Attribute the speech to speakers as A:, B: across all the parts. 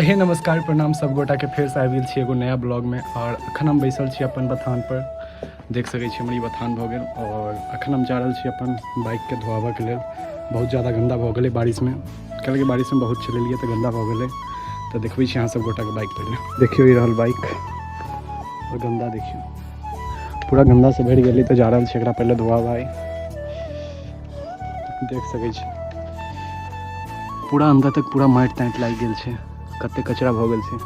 A: हे नमस्कार प्रणाम सब गोटा के फेर से आबि गेल छी एगो नया ब्लॉग में। और अखन हम बैसल छी अपन बथान पर, देख सकै छी हमर ई बथान भऽ गेल। और अखन हम जा रहल छी अपन बाइक के धोआबऽ के लेल। बहुत ज़्यादा गंदा भऽ गेलै बारिशमे, कल के बारिशमे बहुत चलेलियै तऽ गंदा भऽ गेलै। तऽ देखबै छी अहाँ सब गोटा के बाइक पहिले। देखियौ ई रहल बाइक और गंदा देखियौ पूरा गंदा से भरि गेलै। तऽ जा रहल छी एकरा पहिले धोआबऽ। आइ देख सकै छी पूरा अंदर तक पूरा माटि ताटि लागि गेल छै, कते कचरा भऽ गेल छै।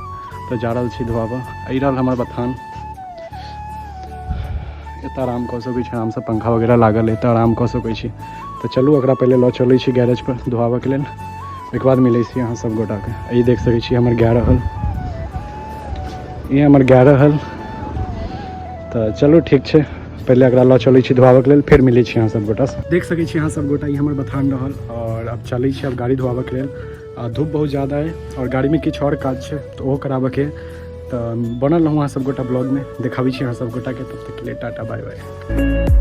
A: तऽ जा रहल छी धोआबऽ। एहि रहल हमर बथान, एतऽ आराम कऽ सकै छी, आरामसँ पंखा वगैरह लागल है, एतऽ आराम कऽ सकै छी। तऽ चलू एकरा पहिले लऽ चलै छी गैरेज पर धोआबऽके लेल, ओहिके बाद मिलै छी अहाँ सब गोटाके। ई देख सकै छी हमर गाय रहल, ई हमर गाय रहल। तऽ चलू ठीक छै, पहिले एकरा लऽ चलै छी धोआबऽके लेल, फेर मिलै छी अहाँ सब गोटासँ। देख सकै छी अहाँ सब गोटा ई हमर बथान रहल। और अब चलै छी अब गाड़ी धोआबऽके लेल। आ धूप बहुत ज़्यादा है और गाड़ीमे किछु आओर काज छै तऽ ओहो कराबऽके। तऽ बनल रहूँ अहाँ सब गोटा ब्लॉगमे, देखाबै छी अहाँ सब गोटाके। तब तक के लिए टाटा बाय बाय।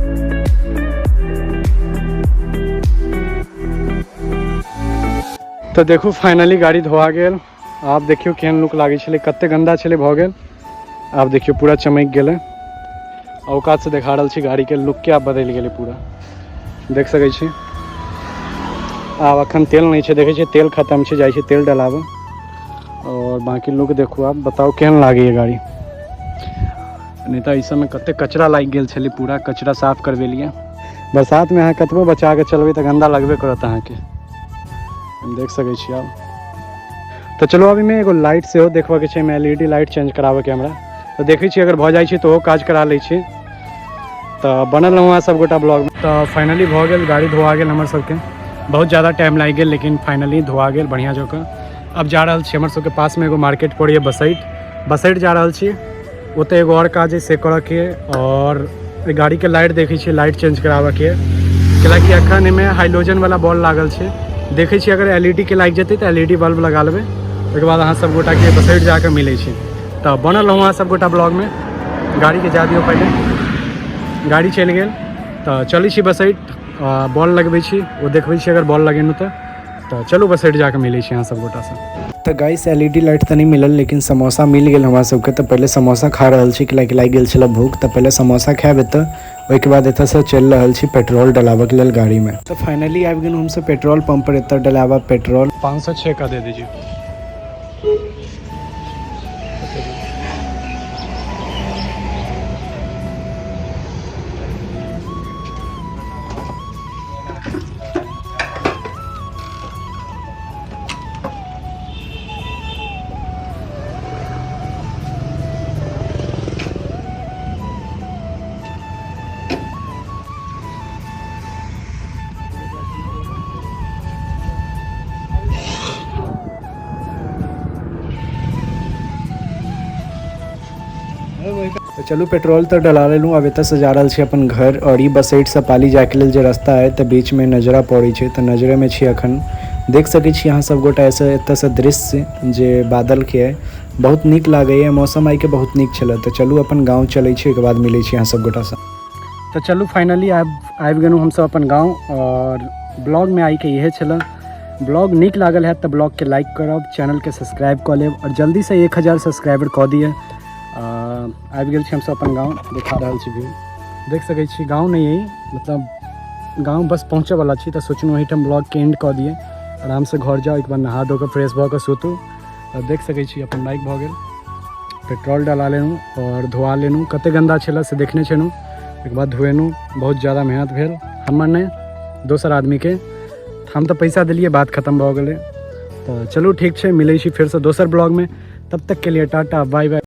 A: तऽ देखू फाइनली गाड़ी धोआ गेल। आब देखियौ केहन लुक लागै छलै, कते गंदा छलै भऽ गेल। आब देखियौ पूरा चमकि गेलै। औकात से देखा रहल छी गाड़ीके लुकके, आब बदलि गेलै पूरा, देख सकै छी। आब अखन तेल नहि छै, देखै छियै तेल खतम छै, जाइ छै तेल डलाबऽ। और बाकी लुक देखू आब, बताउ केहन लागैए गाड़ी। नहि तऽ एहि सबमे कते कचरा लागि गेल छलै, पूरा कचरा साफ करबेलियै। बरसातमे अहाँ कतबो बचा कऽ चलबै तऽ गन्दा लगबे करत अहाँके, देख सकै छी आब। तऽ चलू अभी एहिमे एगो लाइट सेहो देखबऽके छै, एहिमे L E D light change कराबऽके हमरा। तऽ देखै छी अगर भऽ जाइ छै तऽ ओहो काज करा लै छी। तऽ बनल रहूँ अहाँ सब गोटा ब्लॉगमे। तऽ फाइनली भऽ गेल, गाड़ी धोआ गेल हमर सबके। बहुत ज़्यादा टाइम लागि गेल लेकिन फाइनली धोआ गेल बढ़िआँ जकाँ। अब जा रहल छी हमर सबके पासमे एगो मार्केट पड़ैए बसैठ, बसैठ जा रहल छी। ओतऽ एगो आओर काज है से करऽके। और गाड़ीके लाइट देखै छियै, लाइट चेंज कराबऽके, कैलाकि अखन एहिमे हाइलोजन वाला बॉल लागल छै। देखै छियै अगर एल ई डी के लागि जेतै तऽ एल ई डी बल्ब लगा लेबै। ओहिके बाद अहाँ सब गोटाके बसैठ जाकऽ मिलै छी। तऽ बनल रहूँ अहाँ सब गोटा ब्लॉगमे। गाड़ीके जा दियौ पहिले, गाड़ी चलि गेल। तऽ चलै छी बसैठ, बॉल लगबै छी, ओ देखबै छी अगर बॉल लगेलहुँ तऽ। तऽ चलू बसैठ जाकऽ मिलै छी अहाँ सब गोटासँ।
B: तऽ गाइस एलईडी लाइट तऽ नहि मिलल लेकिन समोसा मिल गेल हमरा सबके। तऽ पहिले समोसा खा रहल छी, कैलाकि लागि गेल छलै भूख। तऽ पहिले समोसा खायब एतऽ, ओहिके बाद एतऽसँ चलि रहल छी पेट्रोल डलाबऽके लेल गाड़ीमे। तऽ फाइनली आबि गेलहुँ हमसब पेट्रोल पंप पर, एतऽ डलाबऽ पेट्रोल।
A: 506 का दे दीजिए।
B: तऽ चलू पेट्रोल तऽ डला लेलहुँ, आब एतऽसँ जा रहल छी अपन घर। और ई बसैठसँ पाली जायके लेल जे रास्ता है तऽ बीचमे नजरा पड़ै छै, तऽ नजरेमे छी अखन। देख सकै छी अहाँ सब गोटा एतऽसँ दृश्य जे बादलके है, बहुत नीक लागैए। मौसम आइके बहुत नीक छलै। तऽ चलू अपन गाँव चलै छी, ओहिके बाद मिलै छी अहाँ सब गोटासँ।
A: तऽ चलू फाइनली आबि गेलहुँ हमसब अपन गाँव। और ब्लॉगमे आइके इहे छलै। ब्लॉग नीक लागल हैत तऽ ब्लॉगके लाइक करब, चैनलके सब्सक्राइब कऽ लेब और जल्दीसँ 1000 सब्सक्राइबर कऽ दिअ। आबि गेल छी हमसब अपन गाँव, देखा रहल छी व्यू, देख सकै छी। गाँव नहि अइ, मतलब गाँव बस पहुँचैवला छी। तऽ सोचलहुँ एहिठाम ब्लॉगके एंड कऽ दिअ, आरामसँ घर जाउ, एक बार नहा धो कऽ फ्रेश भऽ कऽ सुतू। तऽ देख सकै छी अपन बाइक भऽ गेल, पेट्रोल डला लेलहुँ और धोआ लेलहुँ। कते गन्दा छलै से देखने छलहुँ, ओहिके बाद धोएलहुँ। बहुत ज़्यादा मेहनत भेल, हमर नहि दोसर आदमीके, हम तऽ पैसा देलियै, बात खतम भऽ गेलै। तऽ चलू ठीक छै, मिलै छी फेरसँ दोसर ब्लॉगमे। तब तक के लिए टाटा बाय बाय।